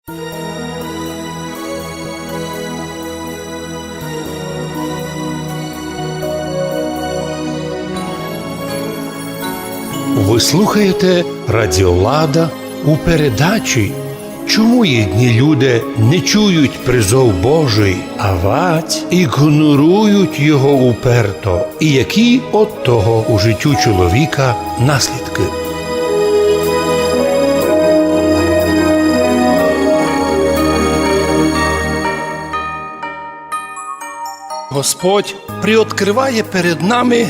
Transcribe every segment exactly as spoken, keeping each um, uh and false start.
Вы слухаєте Радіо Лада у передачі «Чому єдні люде не чують призов Божый, авадь ігнорують його уперто, і які од того у життю чоловіка наслідкы?» Господь приоткрыває перед нами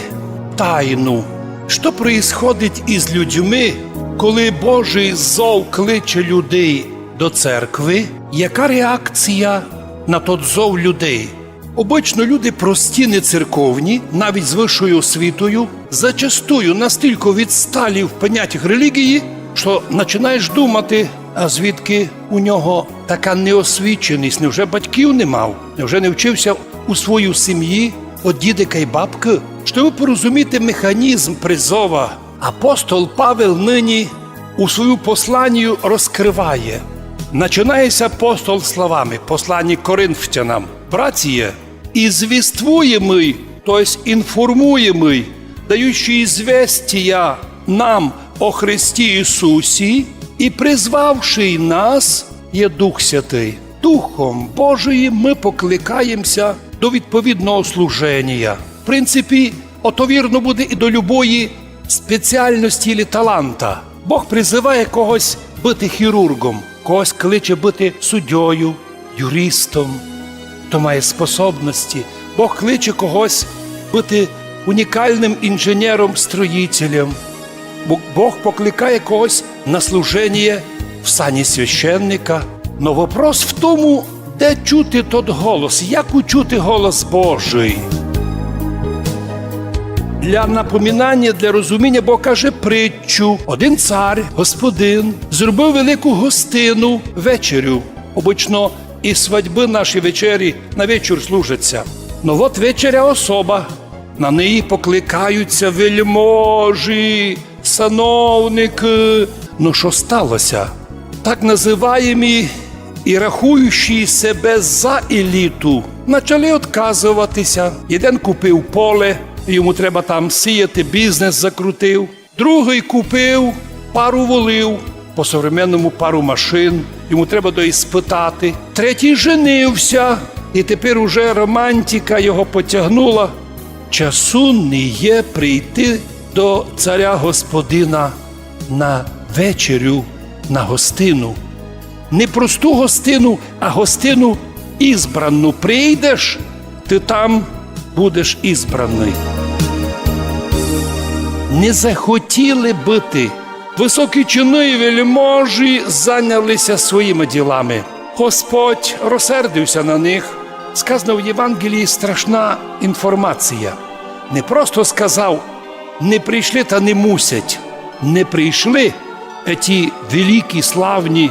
тайну, што происходить із людьми, коли Божый зов кличе людей до церкви, яка реакція на тот зов людей. Обычно люди прості, нецерковні, навіть з высшою освітою, зачастую настілько відсталі в понятях релігії, што начинаєш думати, а звідки у нього така неосвіченість? Невже батьків не мав? Невже не вчився у своїй сім'ї од дідика й бабкы? Щоб порозуміти механізм призова, апостол Павел нині у своєму посланню розкрыває. Начинає ся апостол словами, посланні Коринфянам: «Братіє, і звіствуємый, то єсть інформуємый, даючий известія нам о Христі Ісусі, і призвавший нас є Дух Святый». Духом Божиим мы покликаємся до відповідного служенія. В принципі, ото вірно буде і до любої спеціальності или таланта. Бог призыває когось быти хірурґом, когось кличе быти судьою, юристом, хто має способности. Бог кличе когось быти унікалным інженером, строїтелем. Бо-, Бог покликає когось на служеніє в сані священника. Но вопрос в тому, де чути тот голос, як учути голос Божий. Для напоминаня, для розуміня Бог каже притчу. Один цар, господин, зробив велику гостину, вечерю. Обычно і свадьбы наші вечері на вечір служаться. Но вот вечеря особа. На неї покликаються вельможі, сановникы. Но што стало ся? Так называємі і рахуючі себе за еліту, начали одказовати ся. Єден купив поле, йому треба там сіяти, бізнес закрутив. Другый купив пару волів, по-современному пару машин, йому треба доіспытати. Третій женив ся, і тепер уже романтика його потягнула. Часу не є прийти до царя-господина на вечерю, на гостину. Не просту гостину, а гостину избранну. Прийдеш, ты там будеш избраный. Не захотіли быти. Высокі чины і вельможі заняли ся своїми ділами. Господь розсердив ся на них. Сказано в Євангелії страшна інформація. Не просто сказав: «Не прийшли та не мусять». Не прийшли, а ті великі, славні.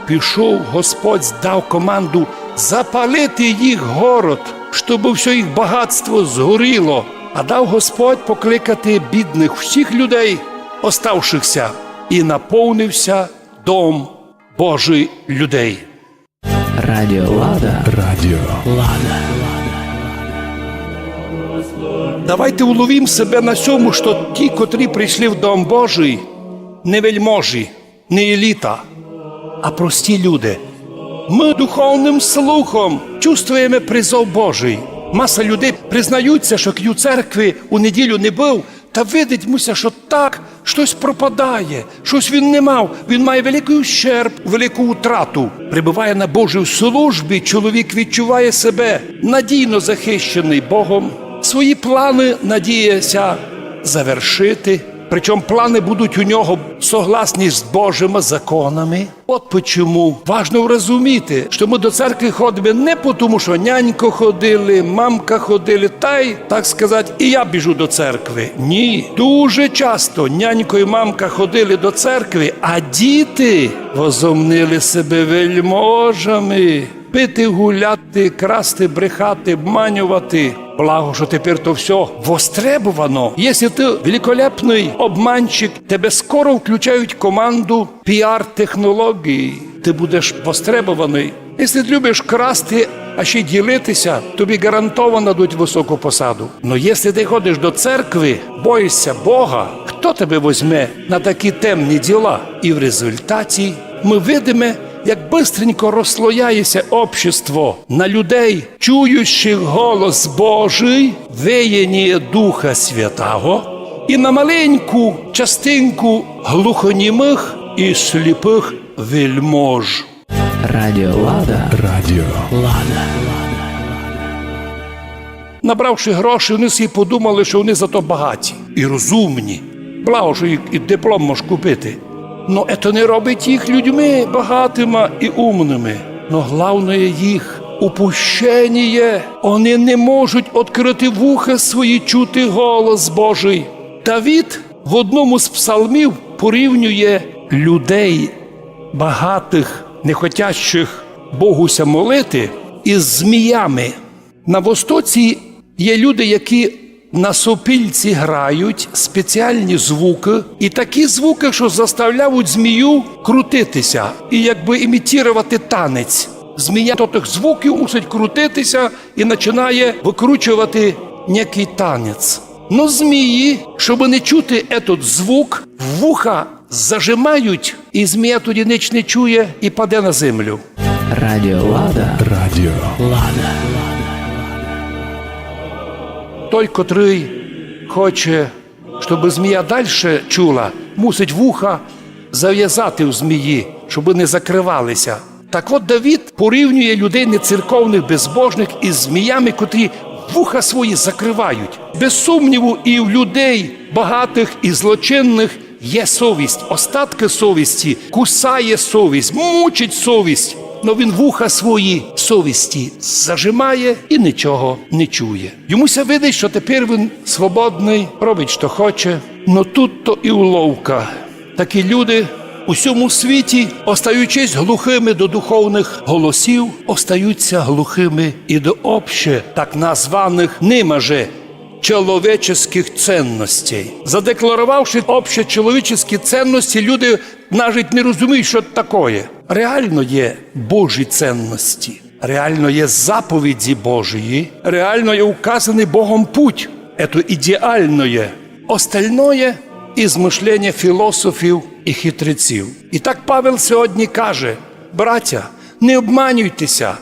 Пішов Господь, дав команду запалити їх город, щоб всьо їх багатство згоріло. А дав Господь покликати бідных всіх людей, оставшихся, і наповнився дом Божий людей. Радіо Лада. Радіо Лада. Давайте уловім себе на сьому, што ті, котрі прийшли в Дом Божий, не вельможі, не еліта, а прості люди. Мы духовным слухом чувствуєме призов Божий. Маса людей признаються, што у церкви у неділю не быв, та видить му ся, што так штось пропадає, штось він не мав. Він має великый ущерб, велику утрату. Пребуває на Божій службі, чоловік відчуває себе надійно захищеный Богом. Свої планы надіє ся завершити. Причому планы будуть у нього согласні з Божыми законами. От почему важно розуміти, што мы до церкви ходиме не потому, што нянько ходили, мамка ходили, тай, так сказать, і я біжу до церкви. Ні. Дуже часто нянько і мамка ходили до церкви, а діти возомнили себе вельможами. Пити, гуляти, красти, брехати, обманювати. Благо, што тепер то всьо востребовано. Якщо ты великолепный обманщик, тебе скоро включають команду піар-технологій. ты будеш востребованый. Если ты любиш красти, а ще й ділити ся, тобі гарантовано дадуть высоку посаду. Но если ты ходиш до церкви, боїш ся Бога, хто тебе возьме на такі темні діла? І в результаті мы видиме, як быстренько розслояє ся общество на людей, чующих голос Божий, веяние Духа Святого, і на маленьку частинку глухонімых і сліпых вельмож. Радіо Лада. Радіо Лада. Набравши гроші, они всі подумали, што они зато багаті і розумні. Благо, што їх і диплом мож купити. Но ето не робить їх людьми багатыма і умными. Но главноє їх упущеніє. Они не можуть открыти вуха свої чути голос Божий. Давид в одному з псалмів порівнює людей багатых, не хотящих Богу ся молити, із зміями. На Востоці є люди, які на сопілці грають спеціальні звукы, і такі звукы, што заставляють змію крутити ся і якбы імітіровати танець. Змія до тых звуків мусить крутити ся і починає выкручовати некый танець. Но змії, штобы не чути етот звук, вуха зажимають, і змія тоді нич не чує і паде на землю. Радіо Лада. Радіо Лада. Той, котрый хоче, штобы змія дальше чула, мусить вуха завязати в змії, штобы не закрывали ся. Так от Давид порівнює людей нецерковных, безбожных із зміями, котрі вуха свої закрывають. Без сумніву, і в людей багатых і злочинных є совість, остаткы совісти, кусає совість, мучить совість. Но він вуха свої совісти зажимає і нічого не чує. Йому ся видить, што тепер він свободный, робить, што хоче. Но тут то і уловка. Такі люди у сьому світі, остаючись глухыми до духовных голосів, остаються глухыми і до обще так названых нима же чоловіческых ценностей. Задекларовавши общечоловіческі ценності, люди навіть не розуміють, што то такоє. Реално є Божі ценності, реално є заповіді Божії, реално є указаный Богом путь. Ето ідеалноє. Остальноє ізмышленя філософів і хитреців. І так Павел сьогодні каже: братя, не обманюйте ся,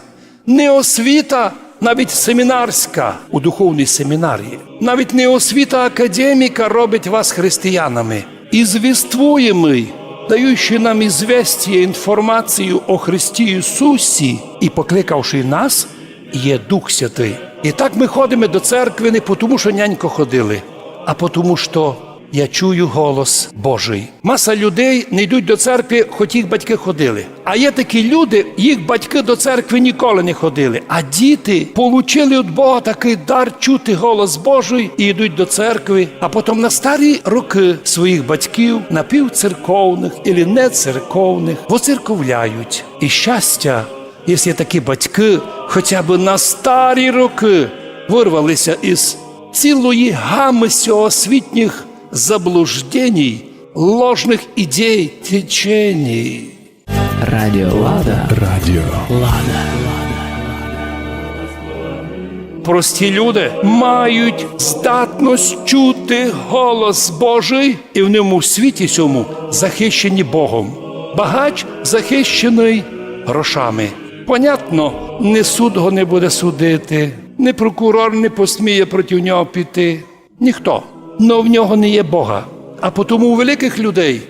не освіта, навіть семінарська у духовній семінарії, навіть не освіта академіка робить вас християнами. І звіствуємый, даючи нам ізвестіє, інформацію о Христі Ісусі і покликавши нас, є Дух Святый. І так мы ходиме до церкви не потому, што нянько ходили, а потому, што я чую голос Божий. Маса людей не йдуть до церкви, хоть їх батькы ходили. А є такі люди, їх батькы до церкви ніколи не ходили. А діти получили від Бога такый дар чути голос Божий і йдуть до церкви, а потом на старі рокы своїх батьків, напівцерковных или нецерковных, воцерковляють. І щастя, якщо такі батькы хотя бы на старі рокы вырвали ся із цілої гамы сьогосвітніх заблужденій, ложных ідей, теченій. Радіо Лада. Радіо Лада. Прості люди мають здатность чути голос Божий і в ньому світі сьому захищені Богом. Багач захищеный грошами. Понятно, ни суд го не буде судити, ни прокурор не посміє проти нього піти. Ніхто. Но в нього не є Бога. А потому у великых людей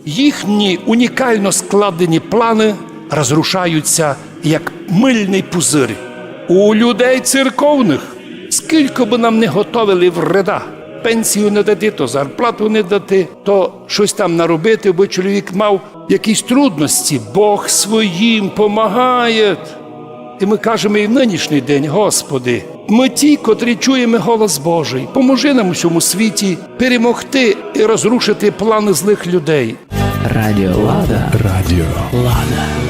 їхні унікално складені планы розрушають ся, як мыльный пузырь. У людей церковных, скілько бы нам не готовили вреда, пенсію не дати, то зарплату не дати, то штось там наробити, бо чоловік мав якісь трудности, Бог своїм помагає. І мы кажеме і в нынішній день: Господи, мы ті, котрі чуєме голос Божий, поможи нам у сьому світі перемогти і розрушити планы злых людей. Радіо Лада. Радіо Лада.